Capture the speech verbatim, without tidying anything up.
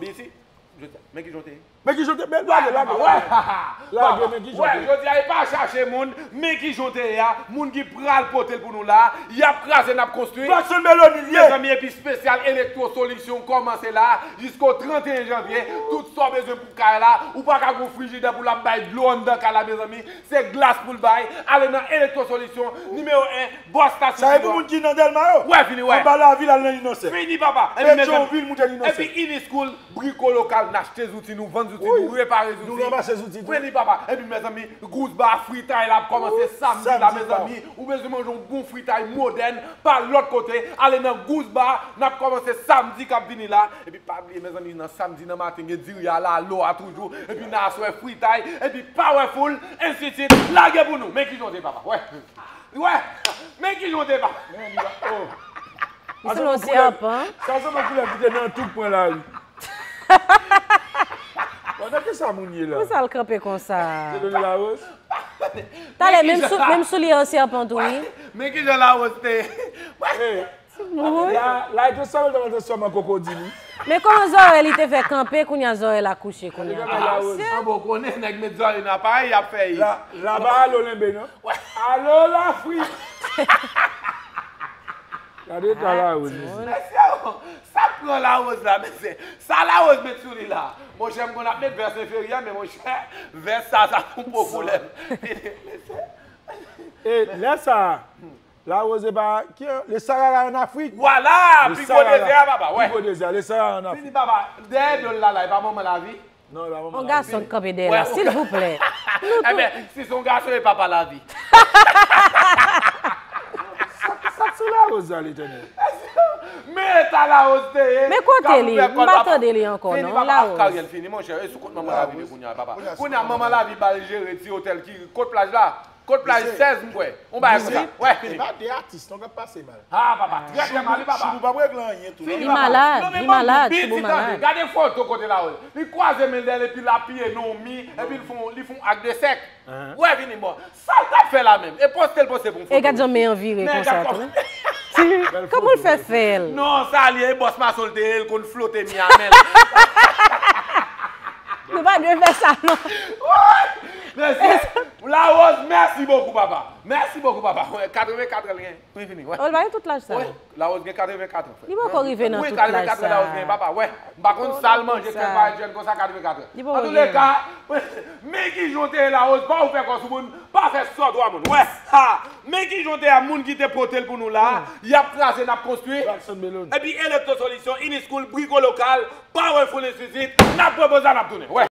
Bisi, jodi a, men ki jan w te ye. Men ki jan w te ye, men lage, lage, lage. Lage, men ki jan w te ye. Jodi a, e pa chache moun, men ki jan w te ye a, moun ki pral pote l pou nou la, y ap kraze, n ap konstwi. Jackson Melody l ye. Mezanmi, epi espesyal Electro Solution kòmanse la, jisko trannteyen janvye, tout sa w bezwen pou kay la, ou pa ka gon frijidè pou l ap bay dlo anndan kay la, mezanmi, se glas pou l bay, ale nan Electro Solution, nimewo en, bòs stasyon. Sa e pou moun ki nan Dèlma yo. Wè, fini, wè. Anba lavil, al nan Innosè. Fini, papa. Epi, mezanmi, Petyonvil, moute nan Innosè. Epi, Inischool, Brico Local, n achte zouti, nou vann zouti, nou repare zouti. Nou ranmase zouti tou. Wi, li papa. Epi, mezanmi, Goose Bar fritay la ap kòmanse samdi la, mezanmi. Ou bezwen manje yon bon fritay modèn, pa lòt kote, ale nan Goose Bar, n ap kòmanse samdi k ap vini la. Epi, pa bliye, mezanmi, nan samdi nan maten, gen diri a lalo a toujou. Epi, nan aswè, fritay. Epi, Powerful, ensitit. Lage pou nou. Men ki jan w te, papa. Wè. Wè. Men ki jan w te, papa. Men li la. Oh. Li sanble yon sèpan. Sa sanble koulè ki te nan tout pwen lari. Pandan ki sa moun ye la? Pou sa l kanpe konsa? Se Doni Larose? Talè, menm sou, menm soulye an sèpan tou, wi. Men ki jan Larose te ye? Hey. Ti moun. La, la, e te sanble te sèman kokodil, wi. Men kòman zòrèy li te fè kanpe, kounye a zòrèy la kouche, kounye a. Larose. An bon, konnen nèg met zòrèy nan aparèy, y ap fè yi. La, la pa alo lenbe, non? Alo Lafrik. Gade eta Larose, mesye. Mesye, sa pran Larose la, mesye. Sa Larose met sou li la. Monchè, m konn ap met vès enferyè, men monchè, vès sa, sa fon pwoblèm. Mesye. E lè sa, Larose e pa, ki, le Sahara en Afrique. Vwala, pi gwo dezè a, papa, wè. Pi gwo dezè, le Sahara en Afrique. Fini, papa, dèyè do l la, la, e pa manman lavi. Non, la, manman. On gason k kanpe dèyè la, silvouplè. Enben, si se yon gason, e papa lavi. Sa, sa k sou Larose la, Letènèl? Men eta Larose te ye. Men kote li? M pa tande li ankò, non, Larose. Karyè l fini, monchè. E sou kont manman lavi li kounye a, papa. Kounye a, manman lavi ba l jere ti otèl ki, kot plaj la? Kot plaj sèz, m kwè. On bagay konsa. Wè, fini. Se pa de atis, non, k ap pase mal. Ah, papa, trè, trè mal, wi, papa. Choubou pa regle anyen tou, non. Li malad, li malad, Choubou malad. Gade foto kote Larose. Li kwaze men l dèyè l epi l apiye nan yon mi, epi l fon, li fon ak de sèk. Wè, vini, bon. Sa l t ap fè la menm? E poste l poste pou yon foto. E gad jan men an vire konsa tou. Kòman l fè fè l? Non, sa li ye, bòs mason l te ye, l konn flote mi a men l. Nou pa dwe fè sa, non. Mesye, Larose, merci beaucoup, papa. Merci beaucoup, papa. Wè, katrevenkat an l gen. Wi, fini, wè. Oh, l pa gen tout laj sa. Wè, Larose gen katrevenkat an, frè. Li poko rive nan tout laj sa. Wi, katrevenkat an Larose gen, papa, wè. M pa konn sa l manje, fè l parèt jèn konsa, katrevenkat an. Li poko rive. Antouka, men ki jan w te ye, Larose, pa ou fè kò sou moun, pa fè sò twa moun. Wè, ha! Men ki jan w te ye, moun ki te pote l pou nou la, y ap kraze, n ap konstwi. Jackson Melody. Epi Electro Solution, Inischool, Brico Local, Powerful Institute, n ap pran poz la, n ap tounen. Wè.